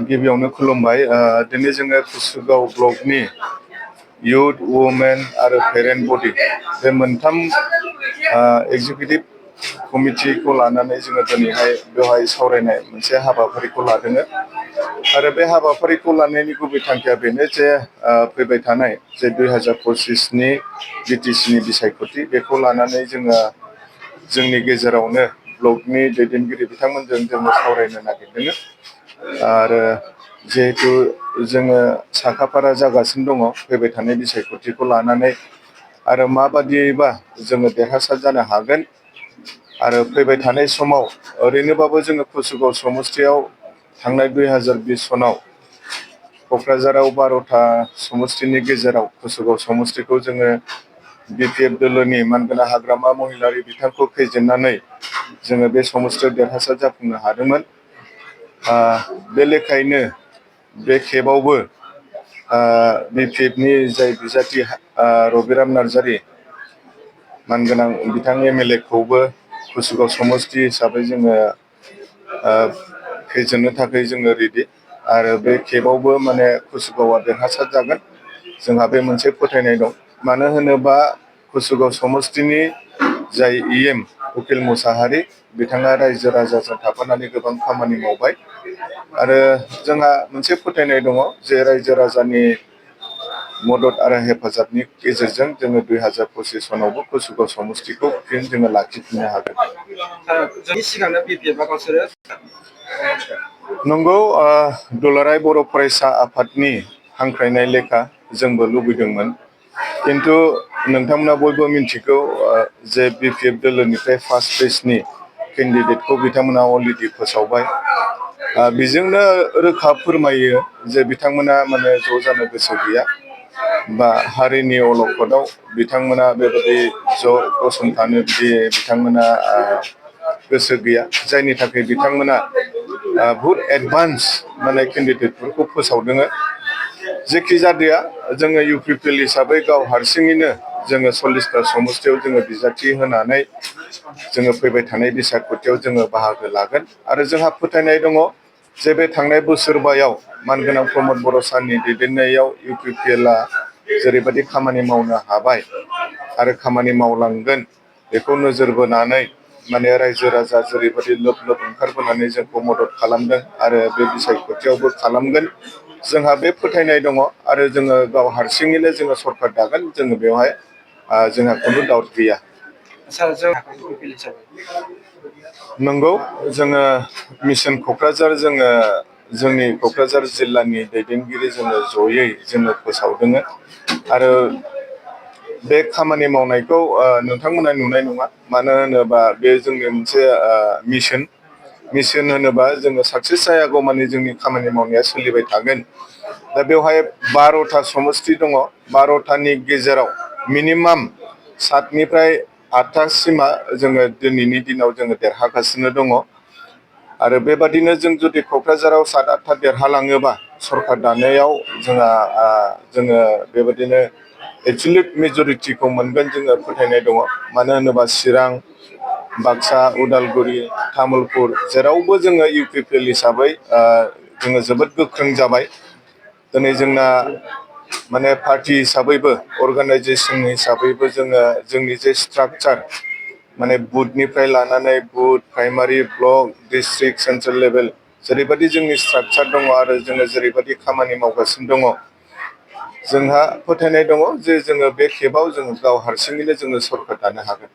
गिबियावनो खुलुमबाय दिनै जोङो कुसुगाव ब्लकनि युथ वुमेन आरो पेरेन्ट बडि बे मोनथाम एग्जिकिउटिभ कमिटिखौ लानानै जोङो दिनैहाय बेवहाय सावरायनाय मोनसे हाबाफारिखौ लादों आरो बे हाबाफारिखौ लानायनि गुबै थांखिया बेनो जे फैबाय थानाय जे 2025नि बिटिसिनि बिसायख'थि बेखौ लानानै जोङो जोंनि गेजेरावनो ब्लकनि दैदेनगिरि बिथांमोनजों जोङो सावरायनो नागिरदों आरो जिहेतु जोङो साखाफारा जागासिनो दङ फैबाय थानाय बिसायख'थिखौ लानानै आरो माबादियैबा जोङो देरहासार जानो हागोन आरो फैबाय थानाय समाव ओरैनोबाबो जोङो कुसुगाव समस्तियाव थांनाय 2020 सनाव क'क्राझाराव 12था समस्तिनि गेजेराव कुसुगाव समस्तिखौ जोङो बिपिएफ दोलोनि मानगोनां हाग्रामा महिलारि बिथांखौ फेजेननानै जोङो बे समस्तियाव देरहासार जाफुंनो हादोंमोन। बे लेखायैनो बे खेबावबो बिपिएफनि जाय बिजाथि रबिराम नार्जारि मानगोनां बिथां एमएलए खौबो कुसुगाव समस्ति हिसाबै जोङो फेजेननो थाखाय जोङो रेडि आरो बे खेबावबो माने कुसुगावआ देरहासार जागोन जोंहा बे मोनसे फोथायनाय दं। मानो होनोबा कुसुगाव समस्तिनि जाय इएम उकिल मुसाहारि बिथाङा रायजो राजाजों थाफानानै गोबां खामानि मावबाय आरो जोंहा मोनसे फोथायनाय दङ जे रायजो राजानि मदद आरो हेफाजाबनि गेजेरजों जोङो 2025 सनावबो कुसुगाव समस्तिखौ फिन जोङो लाखिफिननो हागोन। नंगौ, दुलाराय बर' फरायसा आफादनि हांख्रायनाय लेखा जोंबो लुबैदोंमोन, किन्तु नोंथांमोना बयबो मिन्थिगौ जे बिपिएफ दोलोनिफ्राय फार्स्ट फेजनि केन्डिडेटखौ बिथांमोना अलरेडि फोसावबाय। बेजोंनो रोखा फोरमायो जे बिथांमोना माने ज' जानो गोसो गैया बा हारिनि अलखदाव बिथांमोना बेबायदि ज' गसंथानो बिथांमोना गोसो गैया, जायनि थाखाय बिथांमोना बुहुत एडभान्स माने केन्डिडेटफोरखौ फोसावदों। जेखि जादिया जोङो इउपिपिएल हिसाबै गाव हारसिङैनो जोङो 40था समस्तियाव जोङो बिजाथि होनानै जोङो फैबाय थानाय बिसायख'थियाव जोङो बाहागो लागोन आरो जोंहा फोथायनाय दङ जे बे थांनाय बोसोरबायाव मानगोनां प्रमद बर' सारनि दैदेननायाव इउपिपिएलआ जेरैबायदि खामानि मावनो हाबाय आरो खामानि मावलांगोन बेखौ नोजोर बोनानै माने रायजो राजा जेरैबायदि लोब लोब ओंखारबोनानै जोंखौ मदद खालामदों आरो बे बिसायख'थियावबो खालामगोन जोंहा बे फोथायनाय दङ आरो जोङो गाव हारसिङैनो जोङो सरकार दागोन जोङो बेवहाय जोंहा खुनु डाउट गैया। नंगौ, जोङो मिशन क'क्राझार जोङो जोंनि क'क्राझार जिल्लानि दैदेनगिरि जोङो जयै जोङो फोसावदों आरो बे खामानि मावनायखौ नोंथांमोना नुनाय नङा, मानो होनोबा बे जोंनि मोनसे मिशन होनोबा जोङो साक्सेस जायागौमानि जोंनि खामानि मावनाया सोलिबाय थागोन। दा बेवहाय 12था समस्ति दङ, 12थानि गेजेराव मिनिमाम 7निफ्राय 8थासिमा जोङो दिनैनि दिनाव जोङो देरहागासिनो दङ आरो बेबादिनो जों जुदि क'क्राझाराव 7-8था देरहालाङोबा सरकार दानायाव जोङो बेबादिनो एबसलिउट मेजरिटिखौ मोनगोन जोङो फोथायनाय दङ। मानो होनोबा चिरां, बाक्सा, उदालगुरि, तामुलपुर जेरावबो जोङो इउपिपिएल हिसाबै जोङो जोबोद गोख्रों जाबाय। दिनै जोंना माने पार्टि हिसाबैबो अर्गानाइजेसन हिसाबैबो जोङो जोंनि जे स्ट्राक्चार माने बुथनिफ्राय लानानै booth, primary, block, district, central level जेरैबायदि जोंनि स्ट्राक्चार दङ आरो जोङो जेरैबायदि खामानि मावगासिनो दङ, जोंहा फोथायनाय दङ जे जोङो बे खेबाव जोङो गाव हारसिङैनो जोङो सरकार दानो हागोन।